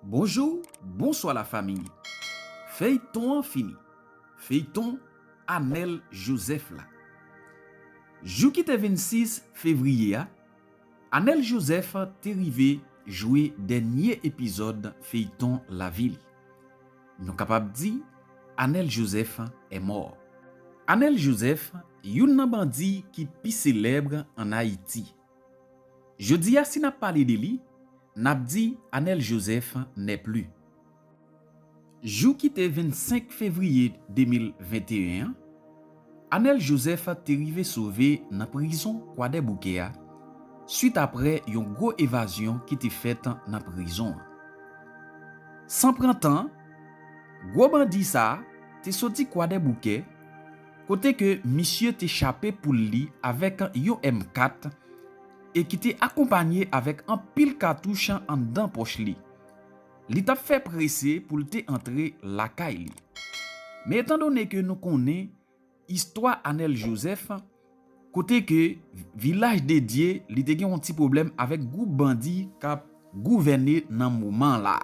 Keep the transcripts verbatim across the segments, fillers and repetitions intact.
Bonjou, bonswa lafanmi. Feyton an fini. Feyton Anèl Jozèf la. Jou ki te vennsis fevriye a, Anèl Jozèf te rive jwe dènye epizòd feyton lavi li. Nou kapab di, Anèl Jozèf est mort. Anèl Jozèf, youn nan bandi ki pi selèb ann Ayiti. Jodi a, si n ap pale de li, n ap di Anèl Jozèf n'est plus. Jou ki te vennsenk fevriye de mil venteyen an, Anèl Jozèf te rive sove nan prizon Kwadèboukè a, swit aprè yon gwo evazyon ki te fèt nan prizon an. San pran tan, gwo bandi sa a te soti Kwadèboukè, kote ke misye te chape poul li avèk yon M kat e ki te akonpanye avèk anpil katouch anndan pòch li. Li t ap fè prese pou l te antre lakay li. Men etandone ke nou konnen istwa Anèl Jozèf, kote ke Vilaj de Dye, li te gen yon ti pwoblèm avèk gwoup bandi k ap gouvène nan moman la.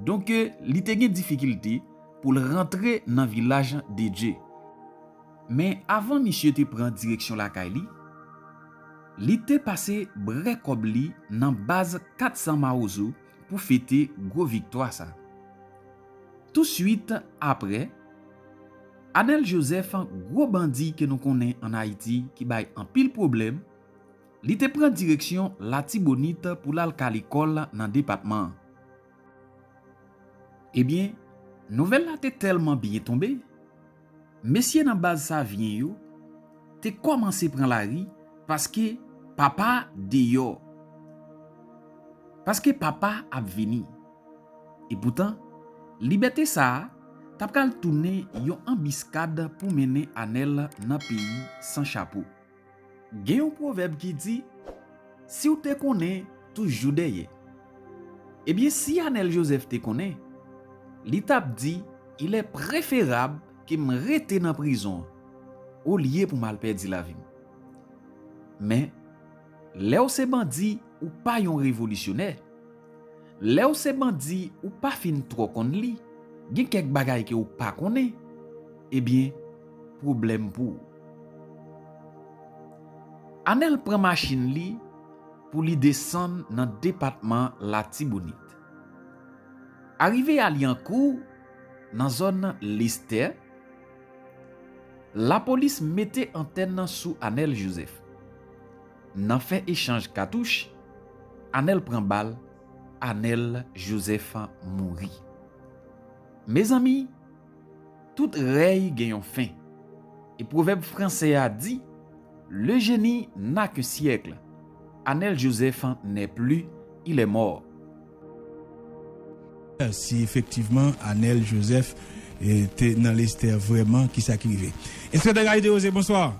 Donk, li te gen difikilte pou l rantre nan Vilaj de Dye. Men avan misye te pran direksyon lakay li, li te pase brè kòb li nan baz kat san Mawozo pou fete gwo viktwa sa. Touswit aprè, Anèl Jozèf, gwo bandi ke nou konnen ann Ayiti ki bay anpil pwoblèm, li te pran direksyon Latibonit pou l al ka lekòl nan depatman an. Ebyen, nouvèl la te tèlman byen tonbe, mesye nan baz Savyen yo te kòmanse pran lari paske papa deyò. Paske papa ap vini. Epoutan, libète sa a t ap pral tounen yon anbiskad pou mennen Anèl nan peyi san chapo. Gen yon pwovèb ki di, si w te konnen, toujou dèyè. Ebyen, si Anèl Jozèf te konnen, li t ap di, il est préférable ke m rete nan prizon an, olye pou m al pèdi lavi m. Men, lè w se bandi, ou pa yon revolisyonè. Lè w se bandi, ou pa fin twò konn li. Gen kèk bagay ke w pa konnen. Ebyen, pwoblèm pou ou. Anèl pran machin li pou li desann nan depatman Latibonit. Arive a Lyankou, nan zòn Lestè, lapolis mete antèn nan sou Anèl Jozèf. Nan fè echanj katouch, Anèl pran bal, Anèl Jozèf mouri. Mezanmi, tout rèy gen yon fen. E pwovèb fransè a di, le génie n'a qu'un siècle. Anèl Jozèf n'est plus, il est mort. Si efektivman Anèl Jozèf, eh, te nan Lestè vrèman, kisa ki rive? Enspektè Gary Desrosiers, bonswa.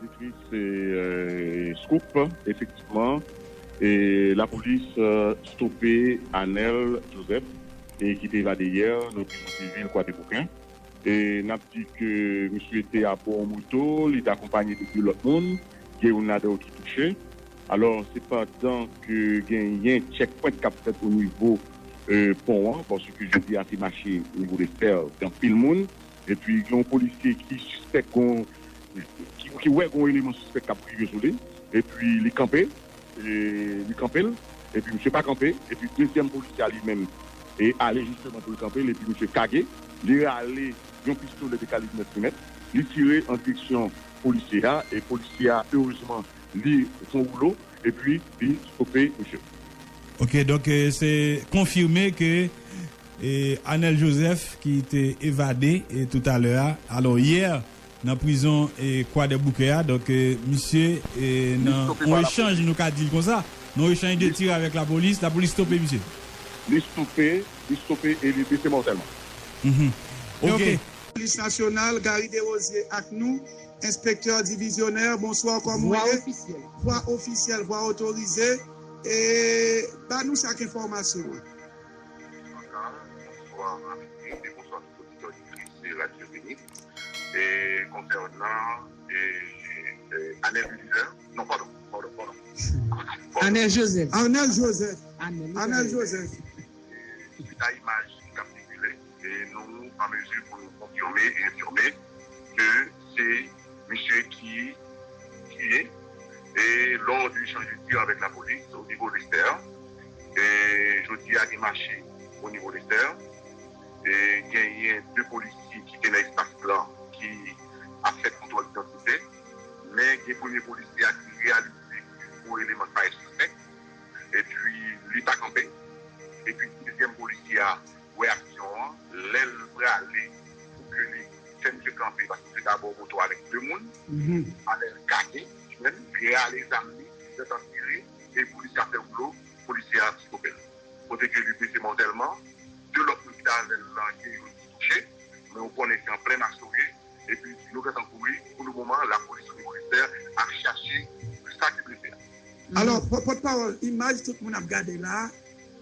Dimitri, se, eh, Scoop, efektivman. E lapolis, eh, stope Anèl Jozèf, e ki te evade yè nan prizon sivil Kwadèboukè. E n ap di ke misye te abò yon moto, li te akonpanye de de lòt moun, gen youn ladan yo ki touche. Alò, se pandan ke genyen checkpoint k ap fèt o nivo, eh, pon an, paske jodi a se mache nivo Lestè, gen anpil moun. Epi gen yon polisye ki sispèk gon, ki, ki wè gon eleman sispèk k ap rive sou li. Epi li kanpe, e, li kanpe l. Epi misye pa kanpe. Epi dezyèm polisye a li menm, e, ale jisteman pou l kanpe l. Epi misye kage. Li rale yon pistolè de kalib nèf milimèt. Li tire an direksyon polisye a. E polisye a, erezman, li fè yon woulo. Epi li stope misye. Ok, donk, eh, se konfime ke, eh, Anèl Jozèf ki te evade, eh, toutalè a, alò, yè, nan prizon, eh, Kwadèboukè a, donk, eh, misye, eh, nan yon echanj, nou ka di l konsa, nan yon echanj de tir avèk lapolis, lapolis stope misye. Li stope, li stope e li blese mòtèlman. Mhm. Ok. Ok. Polis nasyonal, Gary Desrosiers ak nou, enspektè divizyonè, bonswa, kòman w ye? Vwa ofisyèl. Vwa ofisyèl, vwa otorize. E ba nou chak enfòmasyon an. Bonswa, Dimitri, e bonswa tout oditè, oditris Radyo Zenith. E konsènan, e, e, Anèl Jozèf, non, padon, Anèl Joseph. Anèl Joseph. Anèl Anèl Joseph. Suit a imaj k ap sikile, e nou an mezi pou nou konfime e enfime ke se misye ki tiye e lò de echanj de tir avèk lapolis o nivo Lestè. E jodi a gen mache o nivo Lestè. E genyen de polisye ki te nan espas lan ki ap fè kontwòl idantite. Men gen premye polisye a ki reyalize ke gwo eleman sa e sispèk. Epi li pa kanpe. Epi dezyèm polisye a wè aksyon an, lè l prale pou ke li fè misye kanpe, paske misye te abò moto avèk de moun, alè l gate, li menm, li rale zam li, li gentan tire, e polisye a fè woulo, polisye a stope l. Kote ke li blese mòtèlman, de lòt moun ki t avè l lan gen youn ki touche, men ou konnen se an plen mache yo ye, epi yo gentan kouri, pou le moman, lapolis o nivo Lestè ap chache sa ki blese a. Alò, pòtpawòl, imaj tout moun ap gade la,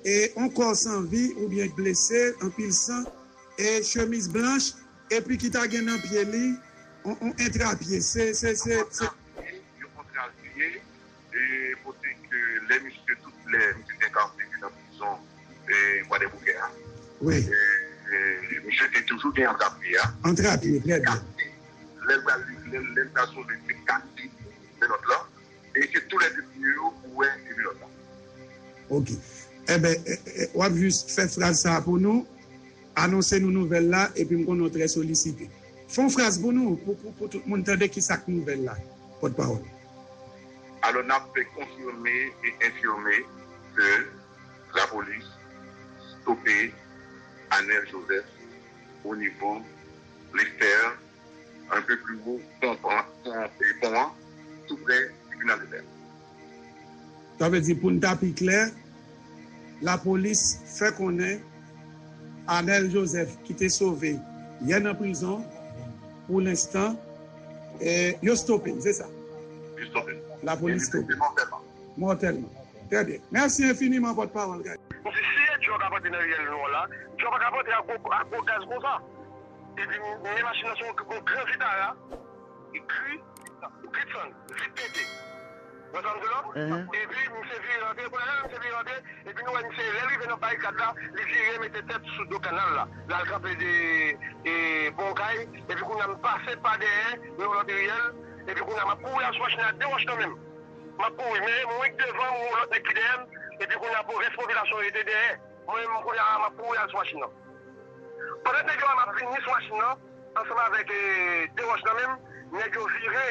e yon kò san vi oubyen blese, anpil san, e chemiz blanch, epi ki ta gen nan pye li yon entrapye. Se, se, se, se. Yon kontralye, e kote ke lè misye, tout lè misye te enkatire nan prizon e Kwadèboukè a. Wi. E misye te toujou gen antrapye a. Antrapye, trè byen. Lè l pral, lè l pral sove, se kase menòt lan. E se toulède pye yo ou wè e menòt lan. Ok. Enben, w ap jis fè fraz sa a pou nou, anonse nou nouvèl la, epi m konnen w trè solisite. Fè yon fraz pou nou, pou, pou, pou tout moun tande ki sa k nouvèl la, pòtpawòl. Alò, n ap konfime e enfime ke lapolis stope Anèl Joseph o nivo Lestè, un peu plus haut, pon an, tou prè tribinal de pè. Sa vle di, pou n ta pi klè, lapolis fè konnen Anèl Joseph, ki te sove yè nan prizon, pou lenstan, yo stope l, se sa? Yo stope l. Lapolis stope l. Mòtèlman. Mòtèlman. Trè byen. Mèsi enfiniman, pòtpawòl, Gaye. Si e djòb ap antre nan riyèl nou an la, djòb pa ka antre ak gwo gaz konsa. Epi men machin nan se yon gran vitara. Gri, gri sann, vit pete. Ou konprann sa m di w la? Epi misye vire rantre, kounye a la misye vire rantre, epi nou wè misye lè l rive nan barikad la, li vire mete tèt sou do kanal la. L al kanpe de bò kay, epi kounye a m pase pa dèyè, nan yon lòt riyèl, epi kounye a m ap kouri al sou machin nan ak de wòch nan men m. M ap kouri, men mwen k devan m, yon lòt nèg ki dèyè m, epi kounye a pou rès popilasyon rete dèyè. Mwen menm kounye a m ap kouri al sou machin nan. Pandan nèg yo a m ap vin ni sou machin nan, ansanm avèk de wòch nan men m, nèg yo vire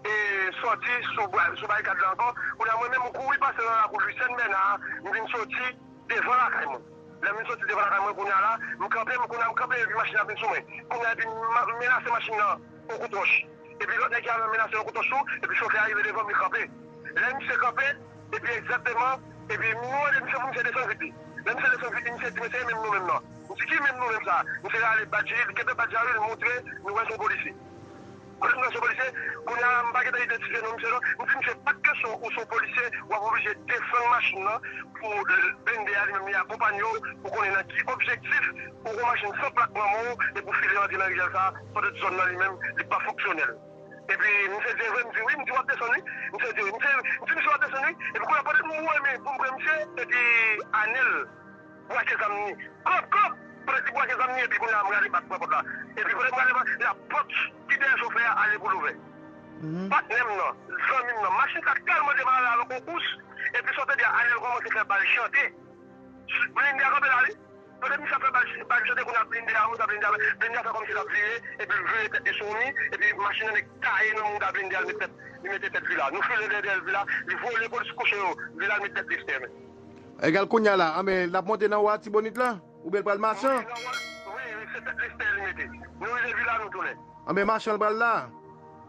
e sòti sou barikad la ankò. Kounye a mwen menm m kouri pase nan lakou Lucienne Bernard a, m vin soti devan lakay mwen. Lè m vin soti devan lakay mwen kounye a la, m kanpe, m kounye a m kanpe epi machin nan vin sou mwen. Kounye a epi m menase machin nan yon kout wòch. Epi lòt nèg ki avè m menase yon kout wòch tou, epi chofè a rive devan m, li kanpe. Lè misye kanpe, epi egzakteman, epi m mande misye pou misye desann vit li. Lè misye desann vit li, misye di, "Men se menm nou menm nan." M di, "Ki menm nou menm sa a?" Misye rale badj li, li kenbe badj la wi, li montre nou wè se yon polisye. Kote m wè se yon polisye, kounye a m pa gentan idantifye non misye non. M di, "Misye, pa t kesyon ou se yon polisye, w ap oblije desann machin nan pou blende a li menm li akonpanye w, pou konnen nan ki objektif ou gon machin san plak nan men w epi w file antre nan riyèl sa a, pandan zòn nan li menm, li pa fonksyonèl." Epi misye di, "Evre?" M di, "Wi." M di, "W ap desann wi." Misye di, "Wi." Misye, m di, "Misye, w ap desann wi." Epi kounye a pandan m wè men pou m pran misye, epi Anèl bwake zam ni. Kòp, kòp! Pandan li bwake zam ni, epi kounye a m rale bak pran pòt la. Epi pandan m rale bak, lapòt ki dèyè chofè a ale pou l ouvè. Patnè m nan, zanmi m nan, machin sa tèlman demare avèk yon kous, epi sa w tande a Anèl kòmanse fè bal chante. Blende a kanpe la wi. Pandan misye ap fè bal, bal chante kounye a blende a, ou sa blende a, blende a fè kòmsi l ap vire, epi l vire tèt li sou yon mi, epi machin nan nèk taye nan mouda blende a, l met tèt, li mete tèt vila. Nou file dèyè dèyè vila, li vole polis kouche yo, vila l met tèt li sou tè men. Egal kounye a la, anben, n ap monte nan Wotibonit la? Oubyen l pral Machan? Wi, wi, se tèt Lestè li mete. Nou rive vila nou tounen. Anben, Machan l pral la?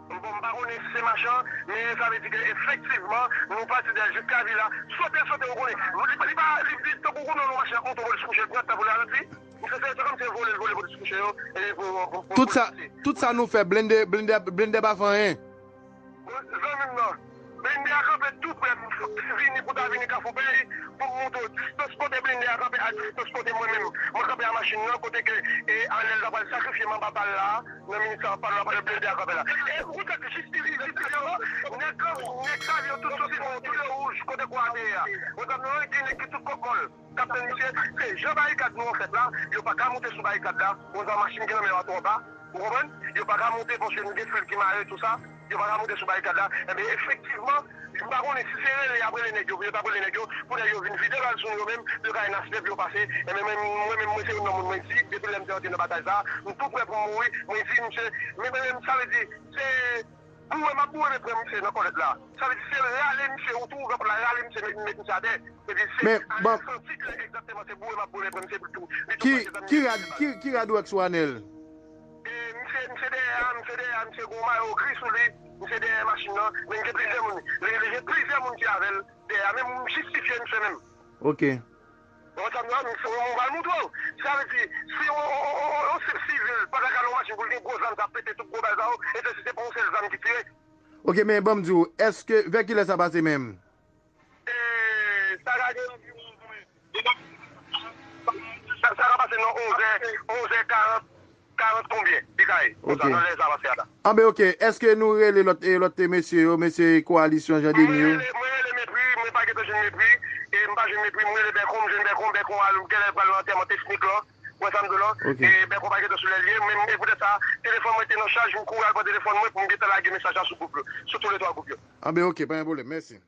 Bon, m pa konnen si se Machan, men sa vle di ke efektivman, nou pati dèyè jiska vila. Sote, sote, ou konnen. Li, li pa, li, li tankou konnen yon machin ak moto polis kouche, l pran tan pou l ralanti. Se, se, se kòmsi se vole, l vole polis kouche yo, e pou, pou, pou, Tout sa, tout sa nou fè, blende, blende, blende pa fè anyen. Zanmi m nan, blende a kanpe tou prè m, vini pou ta vini Kafou Pèy, pou m montre w distans kote blende a kanpe a distans kote mwen menm. Mwen kanpe a machin nan, kote ke e Anèl ta pral sakrifye m anba bal la, nan minis sa pal la, pandan blende a kanpe la. E ou konn sa ki jistifye, jistifye, nèg Nèg sa yo tout soti, bon, tou de wouj, kote kwa a te ye a. Bon, sa nou gen nèg ki tout kòk mòl. K ap tann misye, se jan barikad nou an fèt la, yo pa ka moute sou barikad la. Bon, sa machin ki nan men yo a twò ba. Ou konprann? Yo pa ka moute paske nou gen fil ki mare tou sa. Yo pa ka moute sou barikad la. Enben, efektivman, m pa konnen si se rele y ap rele nèg yo, pou yo t ap rele nèg yo, pou nèg yo vin vide bal sou nou yo menm, pou yo ka enasle pou yo pase. Enben, mwen, mwen menm, mwen se youn nan moun, mwen di, depi lè m te antre nan batay sa, m tou prè pou m mouri, mwen di, misye, men, men, men, sa vle di, se boure m ap boure, men pran misye nan kòlèt la. Sa vle di, se rale misye, ou tou ouvè pòt la, rale misye, met, met misye atè. Epi se, men, bon, santi ke egzakteman se boure m ap boure, men pran misye, epi tou, li tou ki, pase zam ki li rad, ki, ki rad ou wè k sou Anèl? E, misye, misye dèyè a, misye dèyè a, misye gen yon mayo gri sou li, misye dèyè machin nan, men gen plizyè moun. Li, li gen plizyè moun ki avè l dèyè a, men m jistifye misye menm. Ok. Bon, sa m di, misye, mwen pral montre w. Sa vle di, si yon, yon, yon, yon, yon senp sivil pa ta ka nan yon machin pou l gen gwo zam, sa pete tout gwo bal sa yo, e se, se pa yon sèl zam ki tire. Ok, men ban m di w, èske, vè kilè sa pase menm? E, sa ka gen anviwon, sa, sa ka pase nan onzè, onzè karant, karant konbyen, li ka ye, konsa, nan lè sa pase a la. Anben, ok, èske nou rele lòt, e, lòt mesye yo, mesye Koalisyon Jan Deni yo? Mwen rele, mwen rele Mepri, mwen pa gentan jwenn Mepri, e m pa jwenn Mepri, mwen rele Bèkon, m jwenn Bèkon, Bèkon al, genlè pral nan antèman Tesnik lan, wè sa m di w lan, e Bèkon pa gentan sou lè l ye, men, e poutèt sa, telefòn mwen te nan chaj, m kouri al pran telefòn mwen pou m gentan lage mesaj la sou gwoup yo, sou tou le twa gwoup yo. Anben, ok, pa gen pwoblèm, mèsi.